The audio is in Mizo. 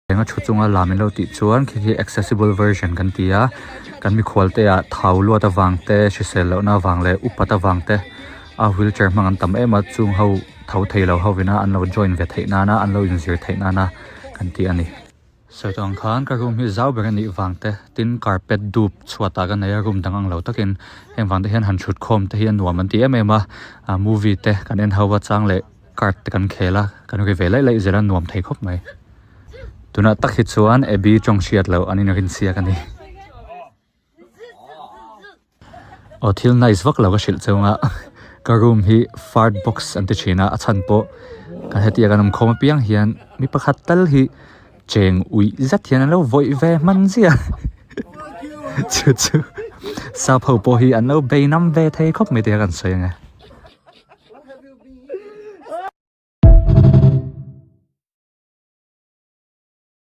Enga thu chunga lam in lo tih chuan khi khi accessible version kan ti a kan mikhual te ah thau luat avang te hrisel loh na avang leh upat avang te a wheelchair hmang an tam em a chung ho tho thei lo ho ina an lo join ve theih nana an lo inzir theih nana kan ti a ni. Sawi tawh ang khan ka room hi zau ber a nih vang te tin carpet dup chhuatah ka nei a room dang ang lo takin heng vang te hian han thut khawm te hi a nuam an ti em em a ah movie te kan en ho a chang leh card te kan khel a kan ri ve laih laih zel a nuam thei khawp mai. Tunah tak hi chuan Abby tawng hriat loh an inrin siak a ni. Aw thil nice vak lo ka hrilh cheu anga ka room hi fart box an ti thin a a chhan pawh kan heti a kan awm khawm apiang hian mi pakhat tal hi cheng uih zet hian an lo vawih ve hman ziah chu chu sap ho pawh hi an lo bei nam ve thei khawp mai tia kan sawi ang e.